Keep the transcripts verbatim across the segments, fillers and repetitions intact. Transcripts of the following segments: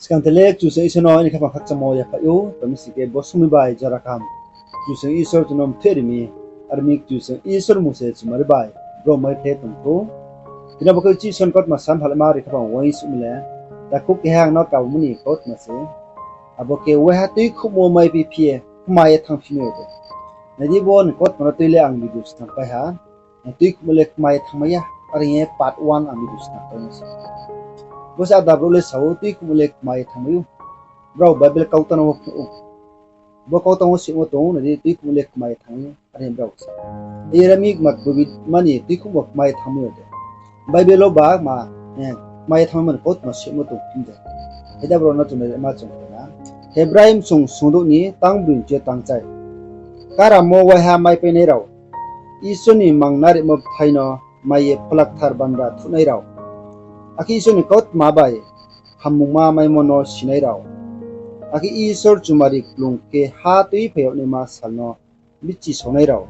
Skang the le Kchusoyang Isor no aini khaphang khakchangmo yaphaih ou, tma mi sing khe bo somoing bai jora kaham Kchusoyang Isor chung no mthoih ri mi, aro mi Kchusoyang Isor mmung se chumari bai bro mai khe tong thou. Tini bo khe Kchusoyang ni kautma san phalma ri khaphang uaingsouhmo le, takhu keha ang no kabmo ni kautma se. Abo khe waiha tuikhouhmo maiphi phi ye kma ye thanngphi mai de. Nai di, bo ni kautma no tui le ang video snam pai ha. Tuikhouhmo le kma ye thanngmai ya, are hing ye part one ang video snam pai no se. Bo se ada brouh le sa ou, tuikhouhmo le kma ye thanngmai ou. Brao Bible kautang no wo phnuh ou. Bo kautang wo soimo tong ou, nai di, tuikhouhmo le kma ye thanngmai ou, are hing brao sa ou. Iyara mi kma kboi mani tuikhouhmo kma ye thanngmai ou de. Bible wo ba ma, kma ye thanngmai mani kautma soimo tong phi de. Heda brao no chung naima chung khe na. Hebrai bsung sungdouh ni tang broi ni chi yo tang chai. Karamo waiha maipainai rao, Isor ni mangnarimo bthai no mai ye Phola Kthar bandra thuhnai rao, akhe Isor ni kautma bai hammungma maimo no sinai rao, akhe Isor chumari kplung khe ha tuiphai yag naima sal no bichisaonai rao,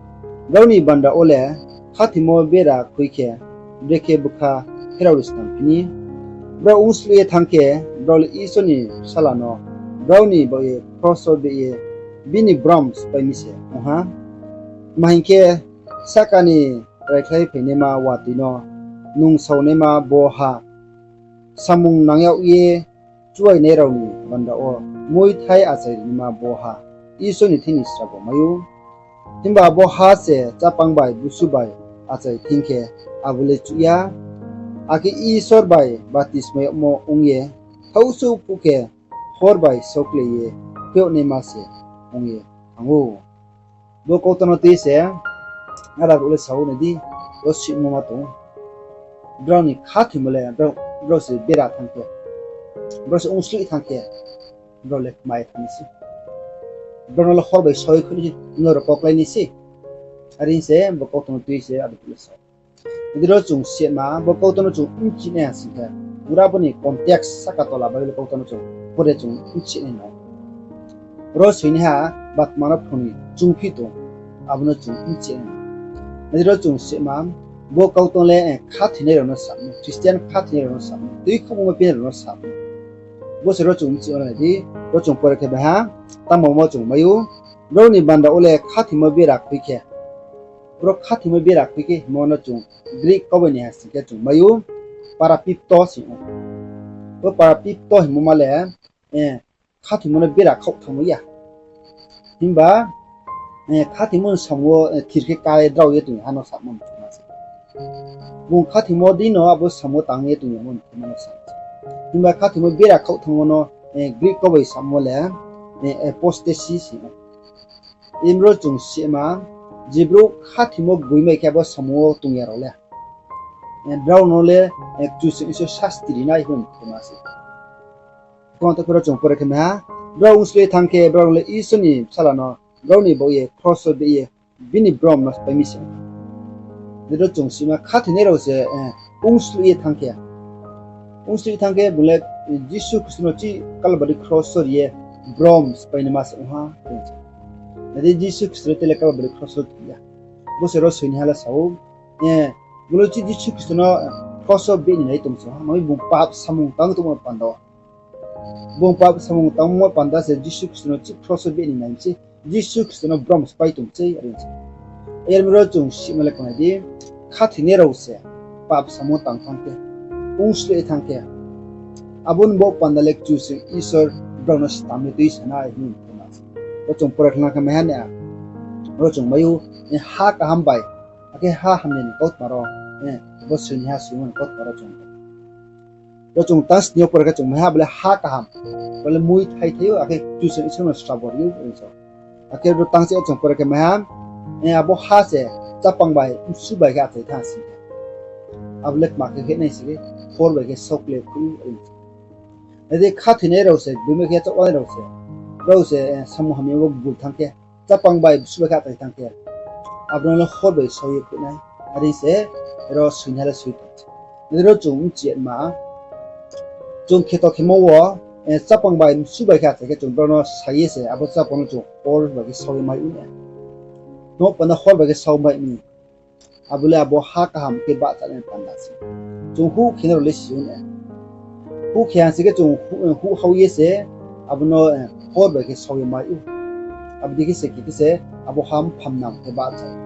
brao ni bandra wo le khathoimo bera khui khe, brekhe bkha pherao ri snam phi ni? Brao ongsloih ye thanng khe, brao le Isor ni bsala no brao ni baoh ye kros wo beh ye bini brom sphái mi se ong ha. Tma hing khe, sahka ni raikhlai phainaima watoi no nungsaonaima bo ha, samung nang yag ye chuainai rao ni bandra wo muithai achai rinaima bo ha, Isor ni thing ni srabo mai ou. Himba bo ha se chápang bai bsu bai achai thing khe, abo le chuh ya, akhe Isor bai batismai yagmo ong ye thaohsuh phuh khe, hor bai saokle ye khui yag naima se ong ye thanng ou. Bo kautang no tui se, ada brouh le sa ou, nai di, ro sihmo ma tong ou. Brao ni khathoimo le, brao se bera thanng khe, brao se ongsloih thanng khe, brao le kma ye thanng nai se. Brao no le hor bai saoi khui nai se, nrao koklái nai se. Are hing se bo kautang no tui se ada brouh le sa ou. Nai di, ro chung sihma, bo kautang no chung bchi nai ha sing khe, pura bo ni context sahka tola Bible kautang no chung pore chung bchi nai no. Ro soinaiha ba tma no phrung ni chungphi tong, abo no chung bchi nai no. Nai di, ro chung sihma, bo kautang le khathoinai rao no samo, Christian khathoinai rao no samo, tuikhouhmo maiphi nai rao no samo. Bo se ro chung bchi nai di, ro chung pore khe bai ha, tangmo mo chung mai ou, brao ni bandra wo le khathoimo bera khui khe, bro khathoimo bera khui khe hingmo no chung Greek kau bai ni ha sing khe chung mai ou, parapipto sing ou. Bo parapipto hingmo ma le, khathoimo no bera khaoh thanngmai ya. Himba, khathoimo ni samung wo thir khe kái drao ye tong ya ha no samo mthima se. Bung khathoimo dei no abo samung wo tang ye tong ya mo mthima no samo se. Himba khathoimo bera khaoh thanngmo no, Greek kau bai samo le, apostasy sing ou. Imro chung sihma, je brouh khathoimo gboimai khe abo samung wo tong ya rao le, brao no le Kchusoyang Isor sasti ri nai hing mthima se. Khe ro chung pore khe mai ha, brao ongsloih thanng khe, brao no le Isor ni bsala no brao ni baoh ye kros wo beh ye bini brom no sphái mi se. Nai di, ro chung sihma, khathoinai rao se ongsloih ye thanng khe, ongsloih thanng khe bung le Jisu Khristo no chi Kalbari kros wo ri ye brom sphái naima se ong ha. Nai di, Jisu Khristo le tele Kalbari kros wo ri ya. Bo se ro soinaiha le sa ou, bung le chi Jisu Khristo no kros wo beh ni nai tong se ha, mami bung pap samung tang tongmo panda wo. Bung pap samung tangmo panda se Jisu Khristo no chi kros wo beh ni nai mi se, Jisu Khristo no brom sphái tong se, are se. Yar mi ro chung sihma le khe nai di, khathoinai rao se pap samung tang thanng khe, ongsloih thanng khe, abo ni bo panda le Kchusoyang Isor brao no stam ye tuisa nai hing mthima se. Ro chung pore khe na khe mai ha na, ro chung mai ou, ha kaham bai, akhe ha hamya ni kautma ro, bo soinaiha soimo ni kautma ro chung ro chung tang sni yo pore khe chung mai ha, bo le ha kaham, bo le muithai thai ou, akhe Kchusoyang Isor no srabo ri ou, are sa ou. Akhe ro tang se chung pore khe mai ha, abo ha se chápang bai bsu bai khe achai thanng sing khe, abo le kma khe khe nai sing khe, hor bai khe saokle khui ou, are sa ou. Nai di, khathoinai rao se gboimai khe, chaohnai rao se, brao se samung hamya wo gbul thanng khe, chápang bai bsu bai khe achai thanng khe, abo no le hor bai sao ye khui nai, are se ro soinaiha le soi tong se. Nai di, ro chung bchi ma, chung kheto khemo wo, chápang bai bsu bai khe achai khe chung brao no sa ye se abo chápang no chung hor bai khe sao ye mai ou na. Nouh panda hor bai khe sao mai mi. Abo le abo ha kaham khe bahchanai panda se. Chung huh khenai rao le si ou na. Huh khe ha sing khe chung huh, eh, huh hao ye se, abo no, eh, hor bai khe sao ye mai ou. Abo dei khe se khe khe se, abo ha mphamnang khe bahcha ou.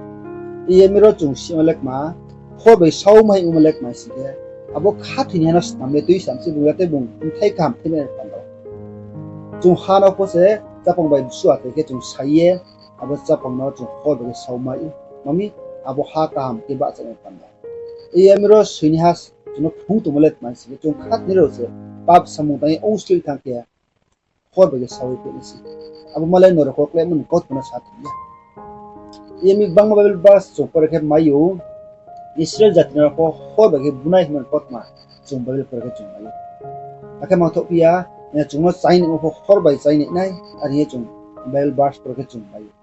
Iye mi ro chung sima le kma, hor bai sao mai ongmo le kma sing khe, abo khathoinaiha no snam ye tuisa mi se bung, jate bung bthai kaham thaimai ni panda wo. Chung ha no pho se chapang bai bsu atai khe chung sai ye, abo chapang no chung hor bai khe sao mai ou. Ma mi, abo ha kaham khe bahcha nai panda. Iye mi ro soinaiha chung no phrung tongmo le tma sing khe, chung khathoinai rao se pap samung tang ye ongsloih thanng khe, hor bai khe sao ye phainai se. Abo ma le norok wo kláimo ni kautma no sa tong ya. Iye mi gbangma Bible verse chung pore khe mai ou, Israel jati no pho hor bai khe bunai hingmo ni kautma chung Bible pore khe chung mai ou. Akhe mangthoh phi ya, eh, chung no chainimo pho hor bai chainai nai, are hing ye chung Bible verse pore khe chung mai ou.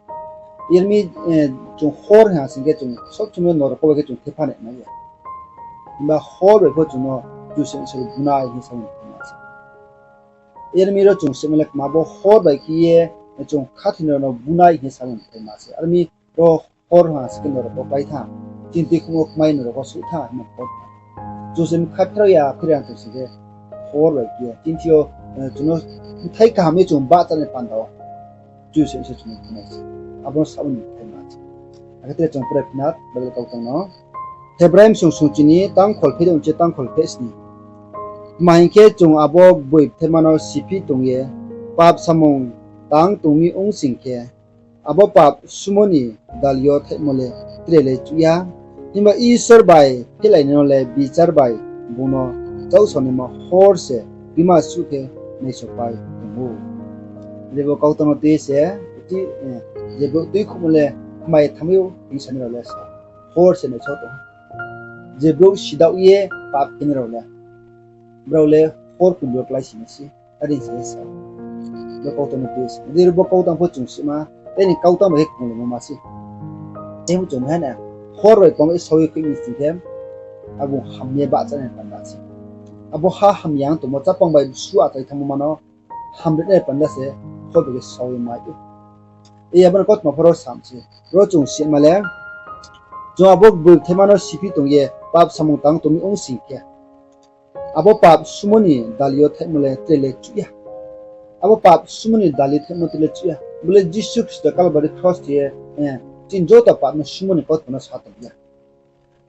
Iye mi, eh, chung hor ha sing khe chung sob somoi norok wo bai khe chung thepha nai mai ya. Himba hor bai pho chung no Kchusoyang Isor bunai hing ye samo ni phaima se. Iye mi ro chung sima le kma, bo hor bai khe ye chung khathoi rao no bunai hing ye samo ni phaima se. Are mi ro hor ha sing khe norok wo klái tha, chini tuikhouhmo kmai norok wo souh tha hingmo hor. Chung se mkha pherao ya, pherao ya tong sing khe hor bai khe ye chini thing yo, eh, chung no bthai kaham ye chung bahcha nai panda wo Kchusoyang Isor chung no bunai se. Abo no samo ni phaima se. Akhe tre chung pore phi na Bible kautang no. Hebrai bsung sungchi ni tang kholpheh de ongchi tang kholpheh sni. Tma hing khe chung abo gboi bthaima no siphi tong ye pap samung tang tong mi ong sing khe, abo pap sumo ni dali yo thaihmo le tre le chuh ya. Himba Isor bai phehlainai no le bichar bai bung no chauhsaonaima hor se bima suh khe naisopai tong ou. Jebo kautang no tui se, je brouh tuikhouhmo le kmai thanngmai ou hing sanai rao le sa, hor se naisao tong ou. Je brouh sidaoh ye pap khenai rao le, brao le hor kumbu yo kláisoing nai se, are hing sa ye sa. Bo kautang no tui se, je bo kautang pho chung sima, tei ni kautang bai khe konglaimo ma se. Tei bo chung mai ha na, hor bai kong bai sao ye khui mi sing khe, abo ham ye bahcha nai panda se. Abo ha hamya ong tongmo chapang bai bsu achai thanngmo ma no hamri nai panda se, hor bai khe sao ye mai ou. Iye abo no kautma pho ro sam se, ro chung sima le, chung abo gboi bthaima no siphi tong ye pap samung tang tong mi ong sing khe, abo pap sumo ni dali yo thaihmo le tre le chuh ya. Abo pap sumo ni dali thaihmo tre le chuh ya. Bo le Jisu Khristo Kalbari kros ye, eh, chini joto pap no sumo ni kautma no sa tong ya.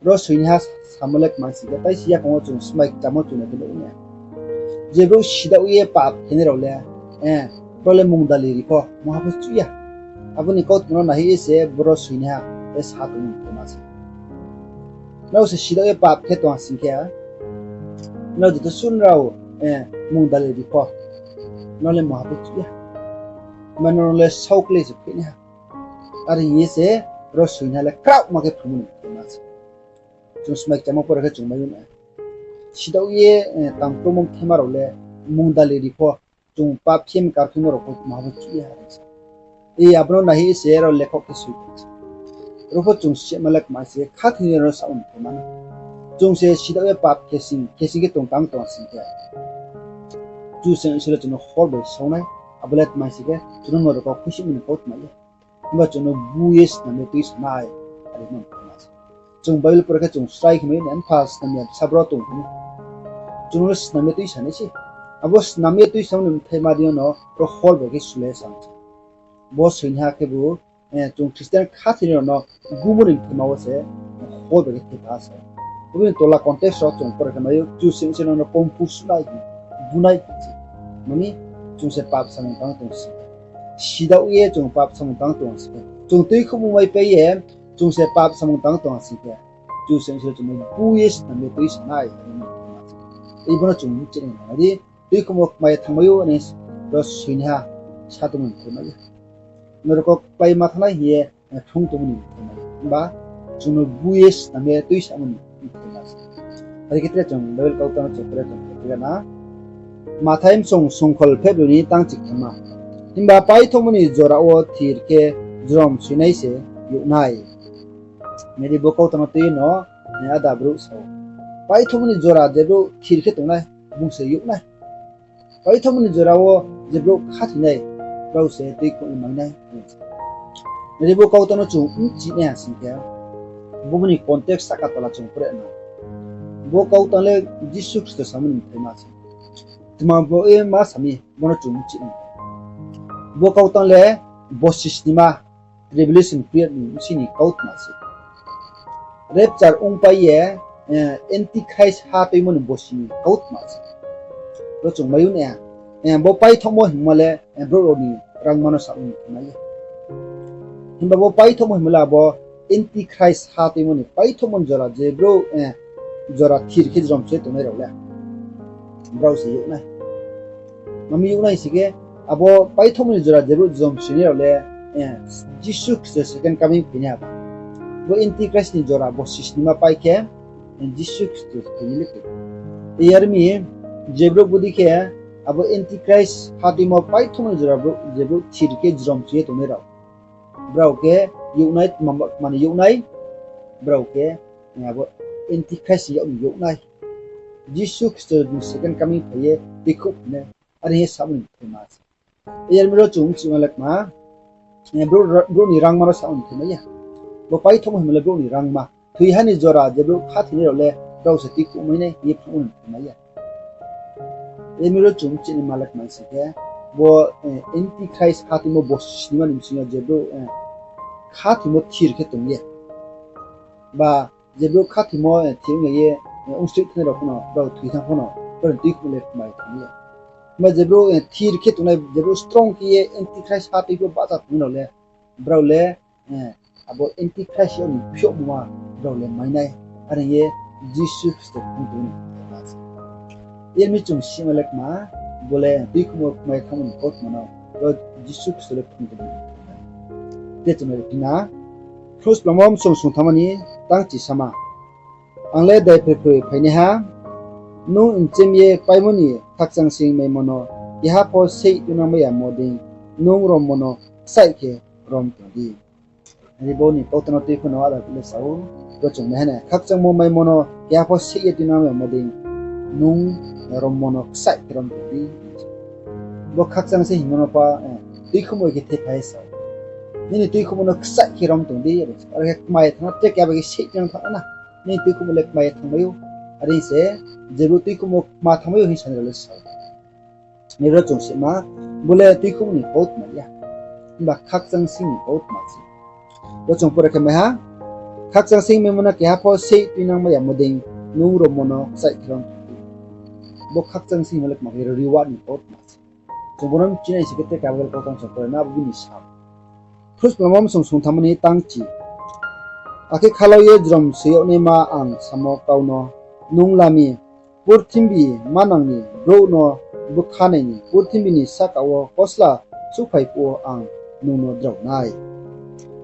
Ro soinaiha samo le kma sing khe, tai si yaphang wo chung smai kchamo chung nai khe nuh ya. Je brouh sidaoh ye pap khenai rao le, eh, brao le mungdali ri pho mungha pho chuh ya. Abo ni kautma no naihoih ye se boro soinaiha, eh, sa tong ni phaima se. Nrao se sidaoh ye pap khe tong ha sing khe, nrao joto suh nrao, eh, mungdali ri pho, nrao le mungha pho chuh ya. Mane nrao le saoh klái se phehnaiha. Are hing ye se ro soinaiha le kraohma khe phrungmo ni phaima se. Chung smai kchamo pore khe chung mai ou na. Sidaoh ye, eh, tang kromo bthaima rao le mungdali ri pho, chung pap khe mkar khe mo rao pho mungha pho chuh ya are sa. Iye abo no naihoih se ro lekhok khe soi tong se. Ro pho chung sima le kma se khathoinai rao no sa ong tong mano. Chung se sidaoh ye pap khe sing, khe sing khe tong tang tong sing khe, Kchusoyang Isor le chung no hor bai sao nai. Abo le tma sing khe chung no norok wo khuisoingmo ni kautma ya. Himba chung no bu ye snam ye tuisa nai, are no phaima se. Chung Bible pore khe chung srai khe mai ou na, mpha snam ya bsa bro tong tong ou. Chung no snam ye tuisa nai se. Abo snam ye tuisa ni bthaima deing yo no ro hor bai khe sule sam se. Bo soinaiha khebu, eh, chung Christian khathoinai rao no gumo ni bthaima wo se hor bai khe thepha sa. Abo ni tola context wo chung pore khe mai ou, Kchusoyang Isor no kongphu sunai, bunai se. Mani, chung se pap samung tang tong sing khe, sidaoh ye chung pap samung tang tong sing khe, chung tuikhouhmo maipai ye chung se pap samung tang tong sing khe, Kchusoyang Isor chung no bu ye snam ye tuisa nai, are no phaima se. Ibo no chung mchih nai nai di, tuikhouhmo kmai thanngmai ou, ani ro soinaiha sa tongmo ni phaima ya. Norok wo kláima thanng nai hing ye, eh, phrung tongmo ni phaima ya. Himba chung no bu ye snam ye tuisamo ni phaima se. Are khe tre chung Bible kautang no chung pore tong khe na. Mathai bsung sungkhol phehbroi ni tang chikthamma. Himba paithohmo ni jora wo thir khe jrom soinai se youh nai. Nai di bo kautang no tui no, eh, ada brouh sa ou. Paithohmo ni jora je brouh thir khe tongnai, bung se youh nai. Paithohmo ni jora wo je brouh khathoinai, brao se tuikhouh ni mai nai. Nai di bo kautang no chung mchih nai ha sing khe, bo ni context sahka tola chung pore na. Bo kautang le Jisu Khristo samo ni bthaima se. Tma bo ye ma sa mi, bo no chung mchi ni. Bo kautang le bosi snima, tribulation period ni bsing ni kautma se. Rapture ongpai ye, Antichrist ha tuimo ni bosi ni kautma se. Bo chung mai ou na, bo paithohmo hingmo le, brouh rao ni rangma no sa ong ni khnai ye. Himba bo paithohmo hingmo le abo Antichrist ha tuimo ni paithohmo ni jora je brouh, jora thir khe jrom se tongnai rao le brao se youh nai. Mami youh nai si khe, abo paithohmo ni jora je brouh jrom sinai rao le, Jisu Khristo second coming phainai abo. Bo Antichrist ni jora bosi snima pai khe, Jisu Khristo phainai le khe. Yar mi, je brouh bodei khe, abo Antichrist ha tuimo paithohmo ni jora brouh, je brouh thir khe jrom si ye tongnai rao. Brao khe youh nai, tma, tma ni youh nai, brao khe, abo Antichrist ni yag ni youh nai. Jisu Khristo ni second coming phai ye tuikhouh phainai, are hing ye samo ni thai ma se. Yar mi ro chung mchima le kma, brouh, brouh ni rangma no samo ni thai mai ya. Bo paithohmo hingmo le brouh ni rangma. Thoi ha ni jora je brouh khathoinai rao le brao se tuikhouh mai nai hing ye phnuh ni thai mai ya. Yar mi ro chung mchima le kma si khe, bo, Antichrist ha tuimo bosi snima ni bsing yo je brouh, khathoimo thir khe tong ye. Ba je brouh khathoimo thir ong ye, ongstoi thanai rao pho no, brao thoi thanng pho no, brao ni tuikhouh le kmai thanng ye. Himba je brouh, thir khe tongnai, je brouh strong khe ye Antichrist ha tui pho bahcha tongnai rao le, brao le, abo Antichrist yo ni phiouhmungma brao le mai nai, are hing ye Jisu Khristo phung tong ni. Yar mi chung sima le kma, bo le tuikhouhmo kmai thanngmo ni kautma no, ro Jisu Khristo le phung tong ni. Te chung nai phi na, Phrungsphlamo bsong sungthama ni tang chi sama. Ang le daiphroi phroi phainaiha, nung nchim ye paimo ni khakchang sing maimo no keha pho seih tuinang mai yamo dei, nung rommo no kchaih khe rom tong di. Are bo ni kautma no tui pho no ada le sa ou, bo chung nai ha na, khakchangmo maimo no keha pho seih ye tuinang mai yamo dei, nung rommo no kchaih khe rom tong di. Bo khakchang se hingmo no pa, tuikhouhmo khe thephai sa ou. Nini tuikhouhmo no kchaih khe rom tong di, are khe kmai thanng na, tre keha bai khe seih tuinang thanng na. Nini tuikhouhmo le kmai ye thanngmai ou. Are se, je brouh tuikhouhmo kma thanngmai ou hing sanai rao le sa ou. Nai ro chung sima, bo le tuikhouhmo ni kautma ya. Himba khakchang sing ni kautma se. Bo chung pore khe mai ha, khakchang sing maimo no keha pho seih tuinang mai yamo dei, nung rommo no kchaih khe rom tong di. Bo khakchang sing hingmo le kma khe reward ni kautma se. Chung bo no mchinai si khe te Bible kautang chung pore na abo bini sam. Phrungsphlamo bsong sungthama ni tang chi. Akhe khalau ye jrom se yag naima ang samo kau no nung la mi, purthimbi manang ni brouh no bkha nai ni, purthimbi ni sahka wo kosla souhphai phuh wo ang nung no drao nai.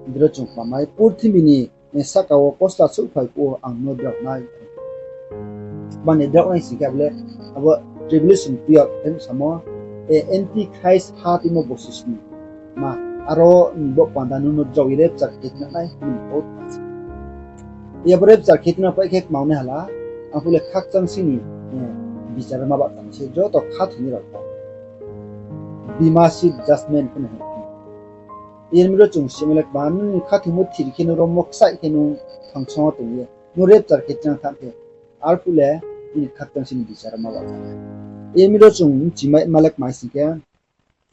Bro chung kma mai, purthimbi ni sahka wo kosla souhphai phuh wo ang no drao nai. Mani drao nai sing khe abo le, abo tribulation period hing samo, Antichrist ha tuimo bosi sni ma, aro ni bo panda nung no drao ye rapture khe tuinang nai hing ni kautma se. Abo rapture khe tuinang pai khe kma nai hala, arphuh le khakchang sing ni bichar ma ba tang se, joto khathoinai rao pho. Bema seat judgment pho no hing. Yar mi ro chung sima le kma, nini khathoimo thir khe nung rommo kchaih khe nung thangsong wo tong ye, nung rapture khe tuinang thanng khe, arphuh le nini khakchang sing ni bichar ma ba tang. Yar mi ro chung mchima le kma sing khe,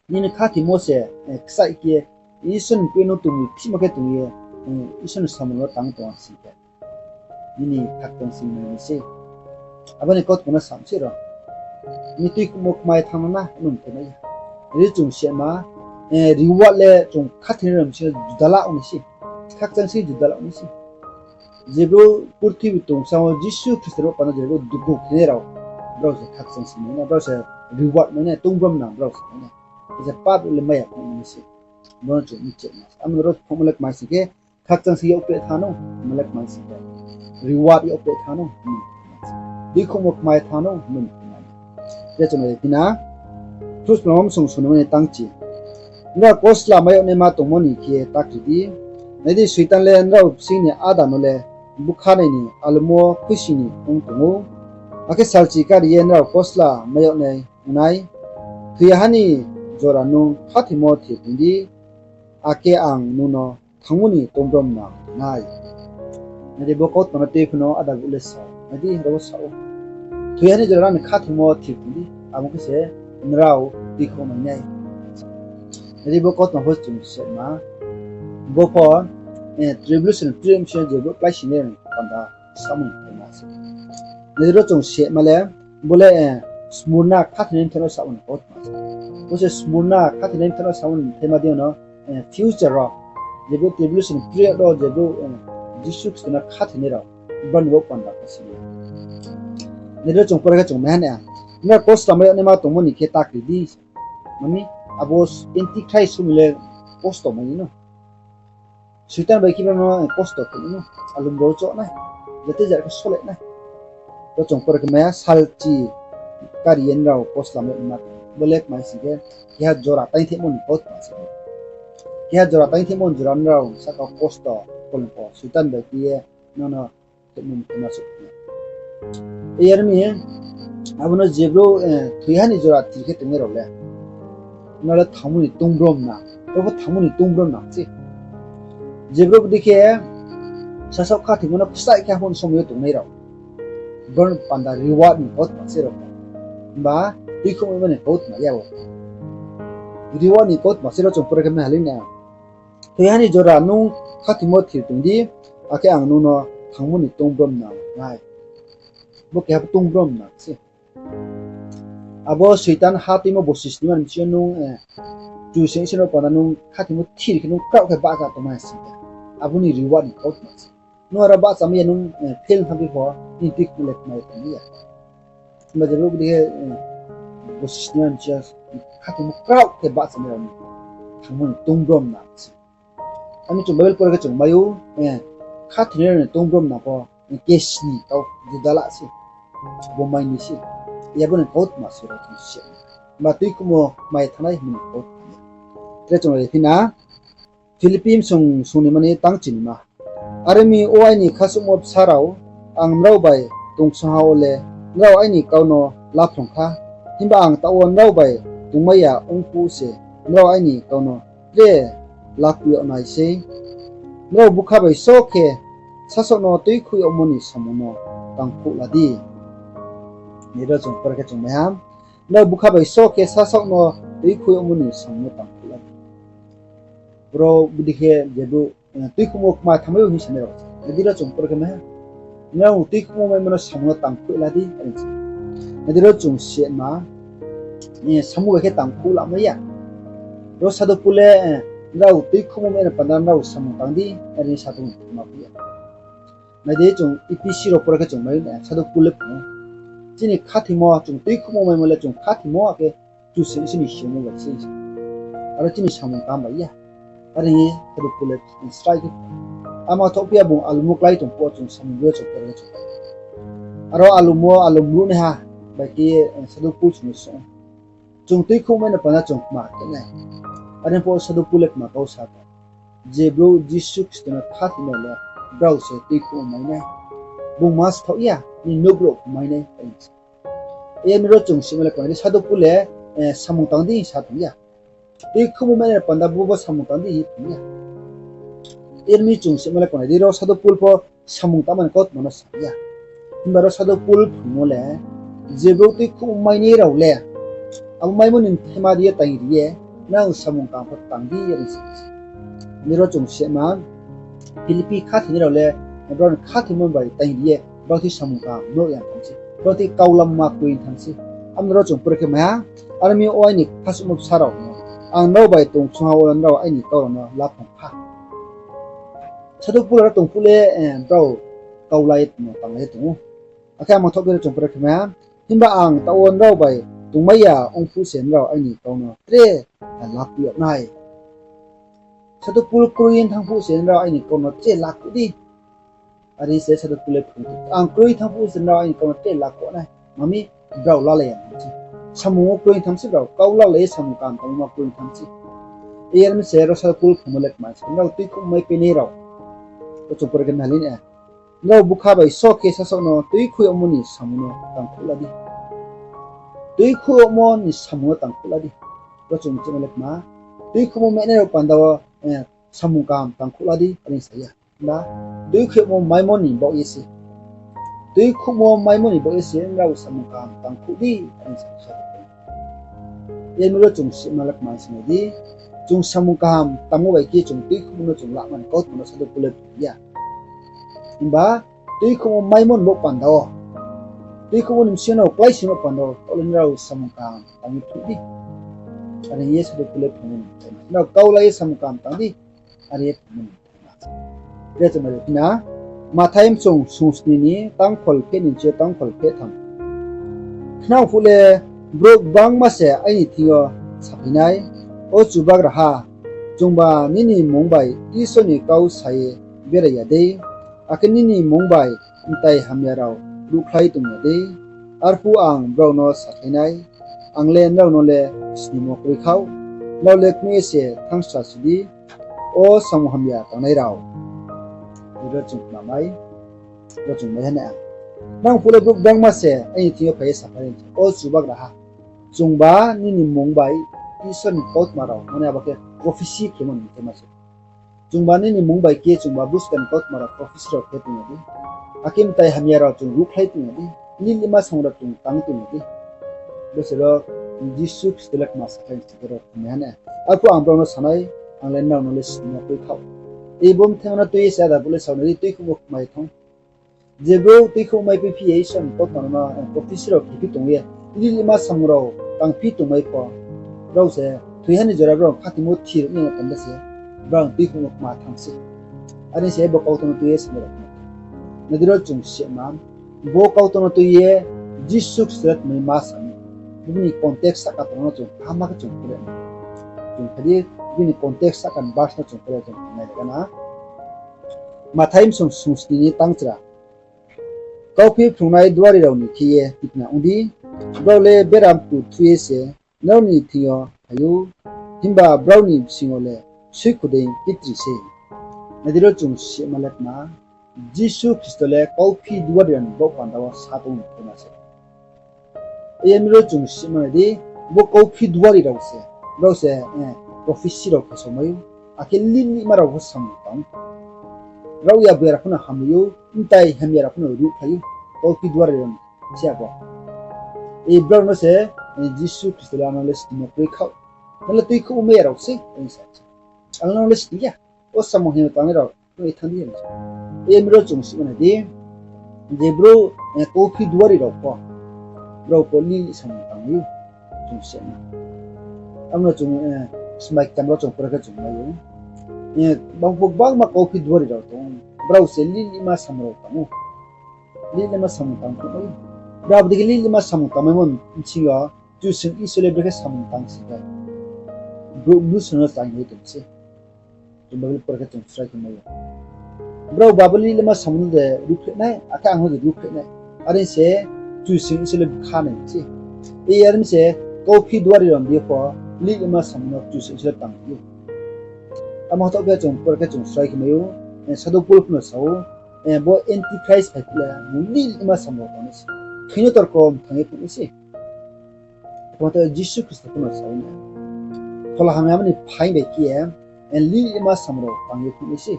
nini khathoimo se kchaih khe Isor ni tui nung tongmung thima khe tong ye, Isor ni samung no tang tong sing khe, nini khakchang sing ni se. Abo ni kautma no sam se ro. Nini tuikhouhmo kmai thanng na, nung khe mai ya. Ri chung sima, reward le chung khathoinai rao bsing juda la ong nai se. Khakchang sing juda la ong nai se. Je brouh purthimbi tongsa wo Jisu Khristo no pano je brouh dukhu khenai rao, brao se khakchang sing mai nai, brao se reward mai nai, tongbromnang brao se mai nai. Je pap le mai ya phung nai se. Bo no chung mchi ma se. Amo ro phungmo le kma sing khe, khakchang sing yagpeh thanng no, ma le kma sing khe, reward yagpeh thanng no, tuikhouhmo kmai thanng no, hing ni. Te chung nai phi na, Phrungsphlamo bsong sungthama ni tang chi. Nrao kosla mai yag naima tongmo ni khe ta kri di. Nai di, Soitan le nrao bsing ni áda no le bkha nai ni almo khuisi ni ong tong ou. Akhe salchi kari ye nrao kosla mai yag nai ong nai. Thoi ya ha ni jora nung khathoimo thir tong di, akhe ang nung no thanngmo ni tongbromnang nai. Nai di, bo kautma no tui pho no ada bu le sa ou. Nai di, ro sa ou. Thoi ya ha ni jora nung khathoimo thir tong di. Abo khe se nrao tuikhouh mai nai. Nai di, bo kautma pho chung sima. Bo pho, eh, tribulation period sing yo je brouh kláisoing nai rao ni panda samo ni bthaima se. Nai di, ro chung sima le, bo le, eh, Smurna khathoinai bthaima samo ni kautma se. Bo se Smurna khathoinai bthaima samo ni bthaima deing yo no, eh, future rao, je brouh tribulation period rao je brouh, eh, Jisu Khristo no khathoinai rao, brao ni bo panda khe se. Nai di, ro chung pore khe chung mai ha na. Nrao kosto mai yag naima tongmo ni khe ta kri di. Mami, abo Antichrist somoi le kosto mai no. Soitan bai khe brao no kosto khe no, alum rao choh nai, jate jara khe sole nai. Ro chung pore khe mai ha, salchi kari ye nrao kosto mai ma tong. Bo le kmai sing khe, keha jora taingthemo ni kautma se. Keha jora taingthemo ni jora nrao sahka kosto, kolompo, Soitan bai khe ye nono khemo ni khe ma suh. Yar mi, abo no je brouh, eh, thoiha ni jora thir khe tongnai rao le, nrao le thangmo ni tong brom na, ro pho thangmo ni tong brom na se. Je brouh bodei khe sasaoh khathoimo no kchaih khe abo ni somoi yo tongnai rao, brao ni panda reward ni kautma se ro. Himba tuikhouhmaimo ni kautma ya bo. Reward ni kautma se ro chung pore khe mai ha le na. Thoiha ni jora nung khathoimo thir tong di, akhe ang nung no thangmo ni tong brom na nai. Bo keha tong brom na se. Abo Soitan ha tuimo bosi snima ni bsing yo nung, eh, Kchusoyang Isor no panda nung khathoimo thir khe nung kraoh khe bahcha tongmai sing khe, abo ni reward ni kautma se. Nung aro bahcha mai ya nung, eh, fail thanngphi pho, nini tuikhouhmo le kmai tongmai ya. Himba je brouh bodei khe, eh, bosi snima ni bsing yo khathoimo kraoh khe bahcha mai rao ni thangmo ni tong brom na se. Ami chung Bible pore khe chung mai ou, eh, khathoinai rao ni tong brom na pho, eh, kesni kau Juda la se. Bo mai ni se. Abo ni kautma se ro chung se. Ba tuikhouhmo mai thanngnai hing ni kautma. Tre chung lai phi na. Philippi bsung sung ni mani tang chinima. Are mi o aini khasuhmo bsa rao, ang nrao bai tongsong ha wo le nrao aini kau no laphrung kha. Himba ang taoh wo nrao bai tongmai ya ongphuh se nrao aini kau no tre lakuh yag nai sei. Nrao bukha bai só khe sasaoh no tuikhouh yagmo ni samung no tangkhouh la di. Nai di, ro chung pore khe chung mai ha. Nrao bukha bai só khe sasaoh no tuikhouh yagmo ni samung no tangkhouh la di. Bro, bodei khe je brouh, eh, tuikhouhmo kma thanngmai ou hing sanai rao se. Nai di, ro chung pore khe mai ha. Nrao tuikhouhmo maimo no samung no tangkhouh la di, are se. Nai di, ro chung sima, eh, samung bai khe tangkhouh lamai ya. Ro Sadhu Pol le, eh, nrao tuikhouhmo mai ni panda nrao samung tang di, are sa tong ma phi ya. Nai di, chung Ephesi rao pore khe chung mai, eh, Sadhu Pol le phung ou. Chini khathoimo, chung tuikhouhmo maimo le chung khathoimo akhe Kchusoyang Isor ni hingmo bai se. Aro chini samung tang bai ya. Are hing ye Sadhu Pol le srai khe, ama thohphi ya bung alum wo klái tong pho chung samung bai chung pore khe chung. Aro alum wo alum ruhnaiha bai khe, eh, Sadhu Pol chung no song. Chung tuikhouhmo mai ni panda chung kma khe nai. Are pho Sadhu Pol le kma kau sa khe, je brouh Jisu Khristo no khathoinai le, brao se tuikhouhmo mai nai. Bung ma sthaoh ya, ni nouh brouh mai nai, are se. Yar mi ro chung sima le kma di, Sadhu Pol le, eh, samung tang di sa tong ya. Tuikhouhmo mai ni panda bo bo samung tang di hing tong ya. Yar mi chung sima le kma di, ro Sadhu Pol pho samung tangma ni kautma no sa ya. Himba ro Sadhu Pol phungmo le, je brouh tuikhouhmo mai nai rao le, abo maimo ni bthaima di ye taing ri ye, nang samung kaham pho tang di, are se. Nai di, ro chung sima, Philippi khathoinai rao le, brao ni khathoimo bai taing ri ye, brao thing samung kaham no ya thanng se, brao thing kau lamma kroi thanng se. Abo ni ro chung pore khe mai ha, are mi o aini khasuhmo bsa rao no, ang nrao bai tongsong ha wo nrao aini kau rao no laphrung kha. Sadhu Pol aro tong phuh le, eh, brao kau lai ye tong, tanglai ye tong ou. Akhe ama thohphi ro chung pore khe mai ha, himba ang taoh wo nrao bai tongmai ya ongphuh se nrao aini kau no tre lakuh yag nai. Sadhu Pol kroi thanng phuh se nrao aini kau no tre lakuh di. Are se Sadhu Pol le phung ou. Ang kroi thanng phuh se nrao aini kau no tre lakuh nai. Mami, brao lalai ya thanng se. Samung wo kroi thanng se brao. Kau lalai ye samung kaham tangmo kroi thanng se. Yar mi se ro Sadhu Pol phungmo le kma se, nrao tuikhouhmo mai phainai rao. Ro chung pore khe mai ha le na. Nrao bukha bai só khe sasaoh no tuikhouh yagmo ni samung no tangkhouh la di. Tuikhouh yagmo ni samung no tangkhouh la di. Ro chung chima le kma, tuikhouhmo mai nai rao panda wo, eh, samung kaham tangkhouh la di, are sa ya. Na, tuikhouhmo maimo ni baoh ye se. Tuikhouhmo maimo ni baoh ye se nrao samung kaham tangkhouh di, are sa ya. Yar mi ro chung sima le kma sing di, chung samung kaham tangmo bai khe chung tuikhouhmo no chung lamani kautma no Sadhu Pol le phrung ya. Himba tuikhouhmo maimo ni bo panda wo, tuikhouhmo ni bsing yo no kláisingmo panda wo, taoh le nrao samung kaham tang ye phrung di. Are hing ye Sadhu Pol le phrungmo ni mthaima. Nrao kau la ye samung kaham tang di, are ye phrungmo ni mthaima. Re chung nai phi na, Mathai bsung sungsni ni tangkhol pheh ni chi tangkhol pheh tham. Khnang phuh le brouh gbangma se aini thing yo saphai nai, O Chubagraha, chungba nini mmung bai Isor ni kau sa ye berai ya dei, akhe nini mmung bai mtai hamya rao ruhkhlai tong ya dei? Arphuh ang brao no sakhlai nai, ang le nrao no le snimo kroi khaoh, nrao le knoih ye se thanngsa si di, o samung hamya tangnai rao. Ro chung kma mai, ro chung mai ha na. Nang phuh le brouh gbangma se aini thing yo phai ye saphai nai, O Chubagraha, chungba nini mmung bai Isor ni kautma rao, mane abo khe prophecy khemo ni mthaima se. Chungba nini mmung bai khe chungba buskang ni kautma rao prophecy rao khe tong ya dei? Akhe mtai hamya rao chung ruhkhlai tong ya dei? Lilima samung rao chung tang tong ya dei? Bo se ro Jisu Khristo le kma saphai ni sing khe ro kma ha na. Arphuh ang brao no sa nai, ang le nrao no le snimo kroi khaoh. Ei bo mthaima no tui ye se ada bo le sa nai di, tuikhouhmo kmai thanng. Je brouh tuikhouhmo mai phi ye Isor ni kautma no, prophecy rao khe phi tong ye, lilima samung rao tang phi tongmai pho, brao se thoiha ni jora brao khathoimo thir ong ye tong de se, brao tuikhouhmo kma thanng se. Are se bo kautma no tui ye se nrao kma thanng. Nai di ro chung sima, bo kautma no tui ye Jisu Khristo le tmai ma sa mi. Bini context sahka tong no chung kaham khe chung pore. Chung kha di, bini context sahka ni verse no chung pore chung nai gana. Mathai bsung sungsni ni tangchra. Kauphi phrungnai duari rao ni khe ye tikna ong di, brao le bera mku thu ye se nrao ni thing yo phai ou, himba brao ni bsing yo le suikhu dei pitri se. Nai di ro chung sima le kma, Jisu Khristo le kauphi duari rao ni baoh panda wo sa tong ni khe ma se. Yar mi ro chung sima nai di, bo kauphi duari rao se, brao se prophecy rao khe somai ou, akhe lilima rao pho samung tang ou. Rao ya bera pho no hamri ou, mtai hamya rao pho no ruhkhlai ou, kauphi duari rao ni se abo. Brao no se Jisu Khristo le ano le snimo kroi khaoh, nang le tuikhouhmo mai ya rao se, ang no le sning ya, o samung hamya tangnai rao, thanng di. Yar mi ro chung sima nai di, je brouh kauphi duari rao pho, brao pho lili samung tang ou, chung sima. Abo no chung smai ktam rao chung pore khe chung mai ou. Bangphuh gbangma kauphi duari rao tong ou, brao se lilima samung rao tang ou. Lilima samung tang phuh mai ou. Brao dei khe lilima samung tangmaimo bsing yo Kchusoyang Isor le brekhe samung tang sing khe, brouh mnusu no chainai tong se. Chung Bible pore khe chung srai khe mai ou. Brao ba bo lilima samung no de ruhphreh nai, akhe ang no de ruhphreh nai. Are se Kchusoyang Isor le bkha nai se. Yar mi se kauphi duari rao ni pho lilima samung no Kchusoyang Isor le tang ou. Amo thaoh khe chung pore khe chung srai khe mai ou. Sadhu Pol pho no sa ou, bo Antichrist phai phuh le bung lilima samung rao tang nai se. Khaino torko mthang ye phuh nai se. Tma to Jisu Khristo pho no sa ou na. Phola hamyama ni phaing bai khe ye lilima samung rao tang ye phuh nai se.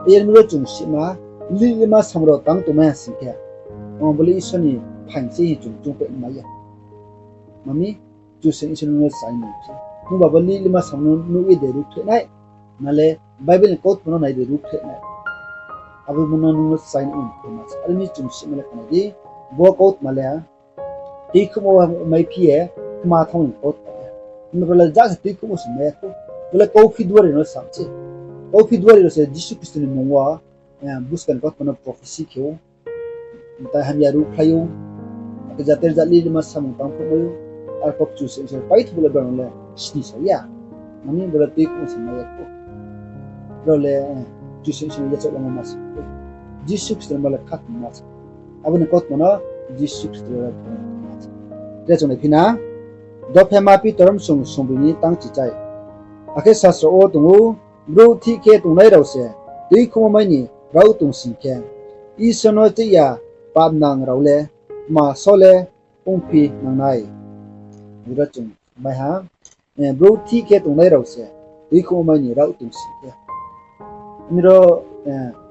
Yar mi ro chung sima, lilima samung rao tang tongmai ha sing khe, bo le Isor ni phaing se hing chung chung peh mai ya. Mami, Kchusoyang Isor nung no chai nai se. Nung ba bo lilima samung no nuh ye de ruhphreh nai, na le Bible ni kautma no nai de ruhphreh nai. Abo bo no nung no chai nai ong khe ma se. Are mi chung sima le khnai di, bo kautma le tuikhouhmo maiphi ye kma thanng ni kautma le. Himba bo le just tuikhouhmo se mai ya khou. Bo le kauphi duari no sam se. Kauphi duari rao se Jisu Khristo ni mmung wo buskang ni kautma no prophecy khe ou. Mtai hamya ruhkhlai ou. Akhe jate jat lilima samung tang phuh mai ou. Arphuh Kchusoyang Isor paitho bo le brao no le sni sa ya. Mami bo le tuikhouhmo se mai ya khou. Brao le Kchusoyang Isor no yachaoh lama ma se. Jisu Khristo no ma le khathoimo ma se. Abo ni kautma no Jisu Khristo le ma se. Tre chung nai phi na, Dophema Pitor bsung sungbroi ni tang chichai. Akhe sasro wo tong ou, brouh thih khe tongnai rao se tuikhouhmo mai ni rao tong sing khe, Isor no cheih ya papnang rao le tma so le ongphi nang nai? Ro chung mai ha, brouh thih khe tongnai rao se tuikhouhmo mai ni rao tong sing khe. Ami ro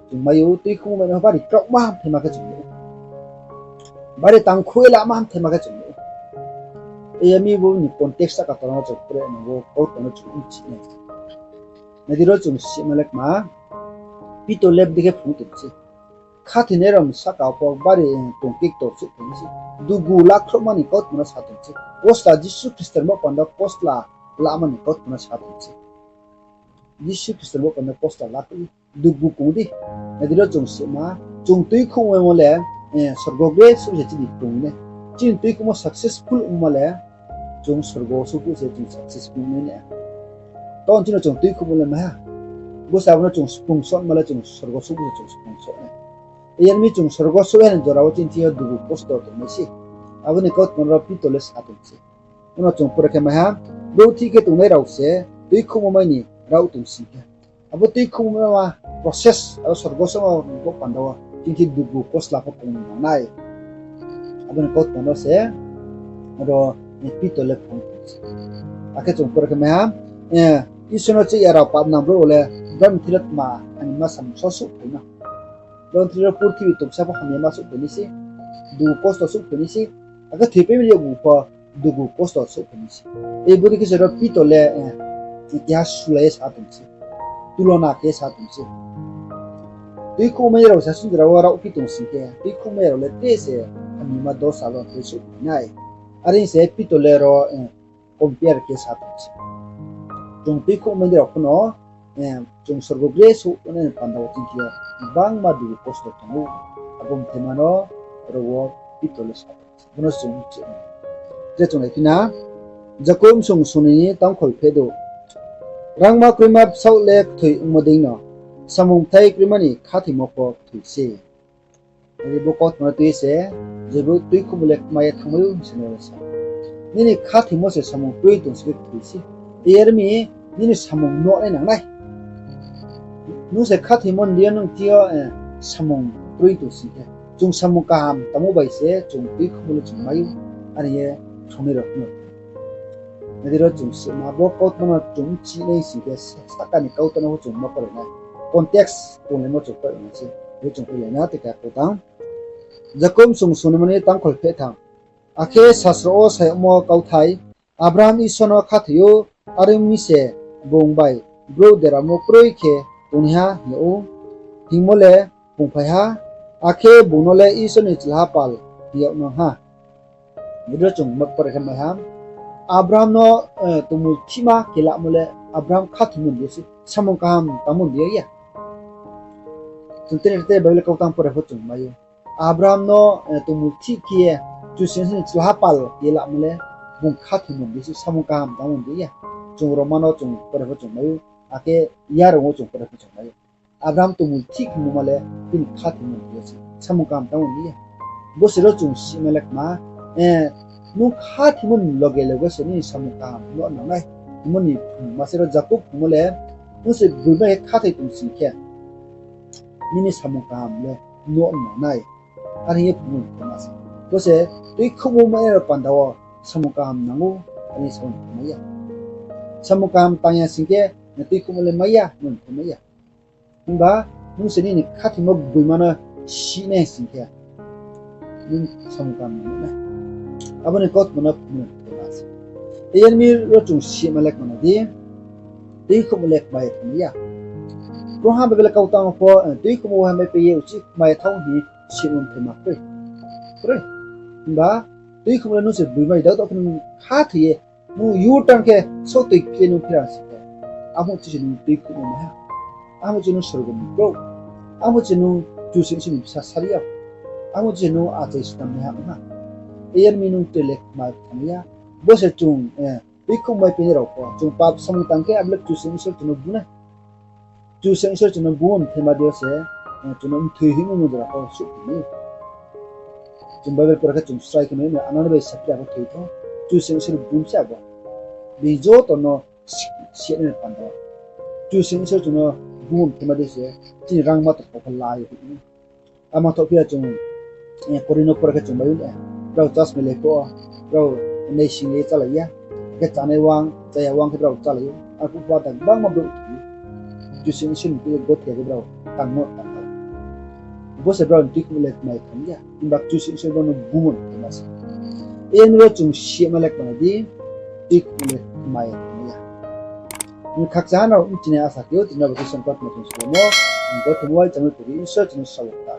chung mai ou, tuikhouhmo mai no bari kraohma hamthaima khe chung ou. Bari tangkhui lama hamthaima khe chung ou. Yar mi bo ni context sahka tola no chung pore nang bo, kautma no chung mchi nai. Nai di ro chung sima le kma, Pitor le bdi khe phrung tong se. Khathoinai rao ni sahka pho bari tong khe ktor souhphai nai se. Dugu lakhrouhma ni kautma no sa tong se. Kosla Jisu Khristo ni baoh panda kosla lama ni kautma no sa tong se. Jisu Khristo ni baoh panda kosla lakhrouh, dugu kong di. Nai di ro chung sima, chung tuikhouhmaimo le, sorgo gre souh se chini tong nai. Chini tuikhouhmo successful ongma le, chung sorgo souh phuh se chung successful ong nai. Tao chini chung tuikhouhmo le maiha. Bo se abo no chung splung sohma le chung sorgo souh phuh se chung splung soh nai. Yar mi chung sorgo souh ya ni jora wo chini thing yo dugu kosto tong nai se. Abo ni kautma no ro Pitor le sa tong se. Uno chung pore khe maiha, brouh thih khe tongnai rao se tuikhouhmo mai ni rao tong sing khe. Abo tuikhouhmo ma process, abo sorgo souhma bo panda wo chini thing dugu kosla pho kong nang nai. Abo ni kautma no se ro Pitor le phrung tong se. Akhe chung pore khe maiha, Isor no chih ya rao papnang brouh rao le, brao ni thing yo tma hamyama samung so souhphai no. Brao ni thing yo purthimbi tongsa pho hamyama souhphai nai se, dugu kosto souhphai nai se, akhe thoipaimo ni yakgu pho dugu kosto souhphai nai se. Bodei khe se ro Pitor le keha sulai ye sa tong se, tulona khe sa tong se. Tuikhouhmai rao se sundra wo raohphi tong sing khe, tuikhouhmai rao le tre se hamyama dosa rao tui souhphai nai. Are se Pitor le ro compare khe sa tong se. Chung tuikhouhmai rao pho no, chung sorgo gre souh tongnai ni panda wo chini thing yo gbangma dugu kosto tong ou. Abo mthaima no ro wo Pitor le sa tong se. Bo no chung mchi nai. Je chung naiphi na, Jakob bsung sung ni tangkhol pheh do. Rangma kroima bsaoh le kthoi ongmo dei no, samung bthai kroima ni khathoimo pho kthoi se. Are bo kautma no tui se, je bo tuikhouhmo le kma ye thanngmai ou hing se no le sa. Nini khathoimo se samung kroi tong sing khe kthoi se. Yar mi nini samung no nai nang nai. Nung se khathoimo ni deing yo nung thing yo samung kroi tong sing khe, chung samung kaham tangmo bai se chung tuikhouhmo le chung mai ou. Are ye phrungnai rao no Nai di ro chung sima bo kautma no chung mchi nai sing khe, sahka ni kautma no pho chung ma pore nai. Context tonglaimo chung pore nai se. Bo chung pore nai na tei khe kautang. Jakob bsung sung ni mani tangkhol pheh tham. Akhe sasro wo sa yagmo kauthai, Abraham Isor no khathoi ou, are ong mi se bung bai brouh deramo kroi khe tongnaiha hing yag ou. Hingmo le bung phai ha, akhe bung no le Isor ni chlaha pal hing yag nang ha. Nai di ro chung ma pore khe maiha, Abraham no tongmung thihma kelamo le Abraham khathoimo ni deing yo se, samung kaham tangmo ni deing yo ya. Chung tini te Bible kautang pore pho chung mai ou. Abraham no tongmung thih khe ye Kchusoyang Isor ni chlaha pal kelamo le bung khathoimo ni deing yo se, samung kaham tangmo ni deing yo ya. Chung Roma no chung pore pho chung mai ou, akhe Yarong wo chung pore pho chung mai ou. Abraham tongmung thih khemo ma le bini khathoimo ni deing yo se, samung kaham tangmo ni deing yo ya. Bo se ro chung sima le kma, nung khathoimo ni loge loge se nini samung kaham no nang nai. Hingmo ni phrungma se ro Jakob phrungmo le, nung se gboima khe khathoi tong sing khe, nini samung kaham le no nang nai. Are hing ye phrungmo ni phrungma se. Bo se tuikhouhmo mai rao panda wo samung kaham nang ou, are hing ye samung phrungmai ya. Samung kaham tang ya sing khe, tuikhouhmo le mai ya, hingmo ni phrungmai ya. Himba nung se nini khathoimo gboima no sih nai sing khe, nung samung kaham nang nai. Abo ni kautma no phrungmo ni phrungma se. Yar mi ro chung sima le kma nai di, tuikhouhmo le kma ye thanng ya. Proha Bible kautang pho tuikhouhmo wo hambai pai ye uchih kma ye thanng hing simo mthaima kroi. Kroi. Himba tuikhouhmo le nung se gboima dao dao khe nung khathoi ye, nung U-turn khe saohtoi khe nung phira sing khe, abo chini se nung tuikhouhmo mai ha. Abo chini nung sorgo ni brouh. Abo chini nung Kchusoyang Isor ni bsa sari ya. Abo chini nung achai snam mai ha ong ha. Yar mi nung tre le kma thanng ya. Bo se chung tuikhouhmo mai pini rao pho chung pap samung tang khe abo le Kchusoyang Isor chung no bu nai. Kchusoyang Isor chung no bumo mthaima deing yo se, chung no mthoi hingmo jora pho souhphai mi. Chung Bible pore khe chung srai khe nai, ano bai sakri abo thoi tho. Kchusoyang Isor bum se abo. Bini joto no siyanai panda. Kchusoyang Isor chung no bumo mthaima deing yo se, chini rangma tong pho la ye hing. Ama thoh phi ya chung, Korinth no pore khe chung mai ou, brao chasmai lai pho, brao naising ye chálai ya, khe chánai wang, chaya wang khe brao chálai ou, arphuh pho ada gbangma brouh thoi ou. Kchusoyang Isor ni thing yo gothe khe brao tangmo tang ou. Bo se brao ni tuikhouhmo le kma ye thanng ya, himba Kchusoyang Isor brao no bumo ni phrungma se. Yen ro chung sima le kma di, tui khmo le kma ya tong ya. Khakchang ha no bchini asa khe ou, tini bo khe song prarthana chung simo, bo khe muai chamo puri Isor chini sabo ta.